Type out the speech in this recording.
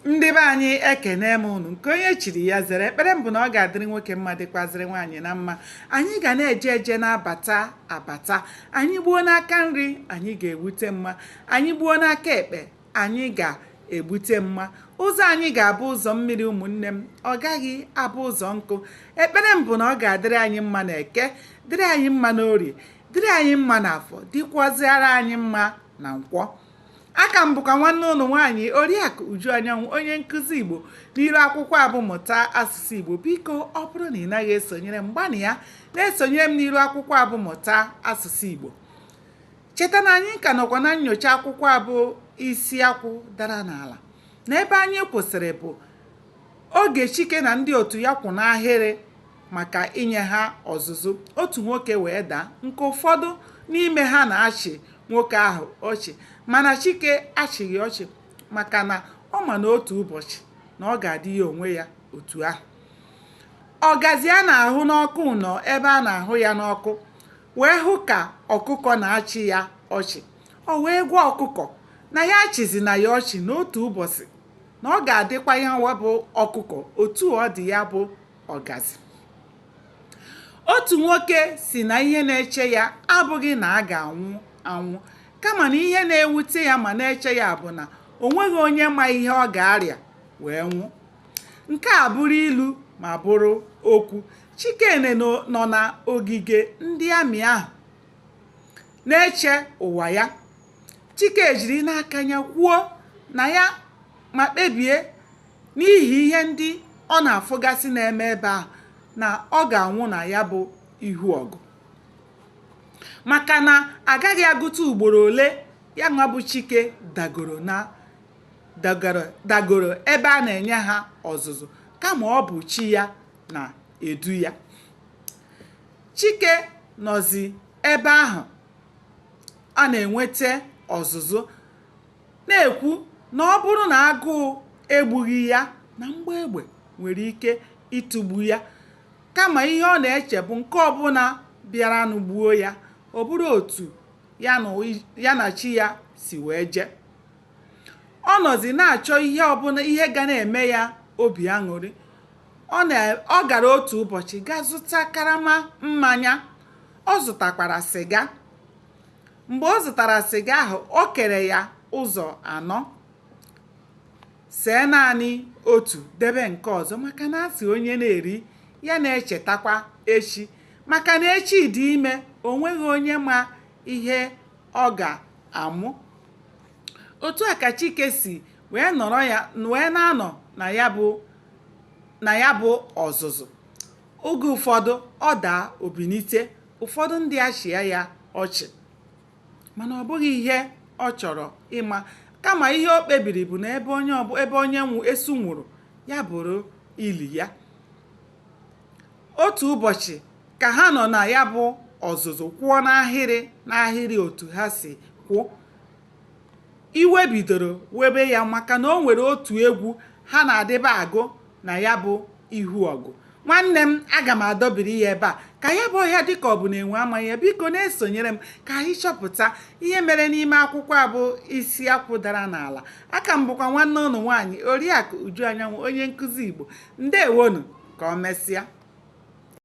Ndị be anyị, ekene m unu. Nke onye chiri ya zere. Ekpere m bụ na ọ ga-adịrị nwoke mma, dịkwazịrị nwaanyị na mma. Anyị ga na-eje eje, na-abata abata. Anyị gbuo n'aka nri, anyị ga-egbute mma. Anyị gbuo n'aka ekpe, anyị ga-egbute mma. Ụzọ anyị ga-abụ ụzọ mmiri, ụmụnne m, ọ gaghị abụ ụzọ nkụ. Ekpere m bụ na ọ ga-adịrị anyị mma na Eke, dịrị anyị mma na Orie, dịrị anyị mma na Afọ, dịkwazịara anyị mma na Nkwọ. Aka m bụkwa nwanne ụnụ nwaanyị, Oriakụ Uju Anyanwụ, onye nkụzi Igbo n'iru akwụkwọ a bụ Mụta Asụsụ Igbo. Biko, ọ bụrụ na ị naghị esonyere m, gbanịa na-esonyere m n'iru akwụkwọ a bụ Mụta Asụsụ Igbo. Cheta na anyị ka nọkwa na nnyocha akwụkwọ a bụ Isi Akwụ Dara N'ala, na ebe anyị kwụsịrị bụ oge Chike na ndị otu ya kwụ n'ahịrị maka inye ha ọzụzụ. Otu nwoke wee daa, nke ụfọdụ n'ime ha na-achị nwoke ahụ ọchị, mana Chike achịghị ọchị, maka na ọ ma na otu ụbọchị na ọ ga-adị ya onwe ya otu ahụ. Ọgazi a na-ahụ n'ọkụ nọ ebe a na-ahụ ya n'ọkụ wee hụ ka ọkụkọ na-achị ya ọchị. O wee gwa ọkụkọ na ya achịzina ya ọchị, n'otu ụbọchị na ọ ga-adịkwa ya nwa bụ ọkụkọ otu ọ dị ya bụ ọgazi. Otu nwoke sị na ihe na-eche ya abụghị na a ga-anwụ anwụ, kama na ihe na-ewute ya ma na-eche ya bụ na o nweghị onye ma ihe ọ ga-arịa wee nwụ. Nke a bụrụ ilu ma bụrụ okwu. Chikene nọ na ogige ndị amị ahụ na-eche ụwa ya. Chike jiri n'aka ya kwuo na ya ma kpebie, n'ihi ihe ndị ọ na-afụgasị na-eme ebe ahụ, na ọ ga-anwụ na ya bụ ihu ọgụ, maka na agaghị agụta ugboro ole ya nwa bụ Chike dagoro na dagoro dagoro ebe a na-enye ha ọzụzụ, kama ọ bụ chi ya na-edu ya. Chike nọzi ebe ahụ a na-enweta ọzụzụ na-ekwu na ọ bụrụ na agụụ egbughị ya, na mgbọ egbe nwere ike ịtụgbu ya, kama ihe ọ na-eche bụ nke ọbụla bịaranụ gbuo ya, ọ bụrụ otu ya na chi ya si wee jee. Ọ nọzi na-achọ ihe ọbụla, ihe ga na-eme ya obi aṅụrị. Ọ gara otu ụbọchị gaa zụta karama mmanya. Ọ zụtakwara sịga. Mgbe ọ zụtara sịga ahụ, o kere ya ụzọ anọ, see naanị otu, debe nke ọzọ, maka na asị onye na-eri ya na-echetakwa echi, maka na echi dị ime, o nweghị onye ma ihe ọ ga-amụ. Otu a ka Chike si wee nọrọ ya wee na-anọ na ya bụ ọzụzụ. Oge ụfọdụ ọ daa, obilite. Ụfọdụ ndị achịa ya ọchị, mana ọ bụghị ihe ọ chọrọ ịma, kama ihe o kpebiri bụ na ebe onye esu nwụrụ, ya bụrụ ili ya. Otu ụbọchị, ka ha nọ na ya bụ ọzụzụ, kwụọ n'ahịrị n'ahịrị otu ha si kwụ, iwe bidoro webe ya, maka na o nwere otu egwu ha na-adịba agụ na ya bụ ihu ọgụ. Nwanne m, aga m adọbiri ya ebe a ka ya bụ ọhịa dịka ọ bụ na enwe amaghị ya. Biko na-esonyere m ka anyị chọpụta ihe mere n'ime akwụkwọ a bụ Isi Akwụ Dara N'ala. Aka m bụkwa nwanne ụnụ nwaanyị, Oriakụ Uju Anyanwụ, onye nkụzi Igbo. Ndewonu, ka ọ mesịa.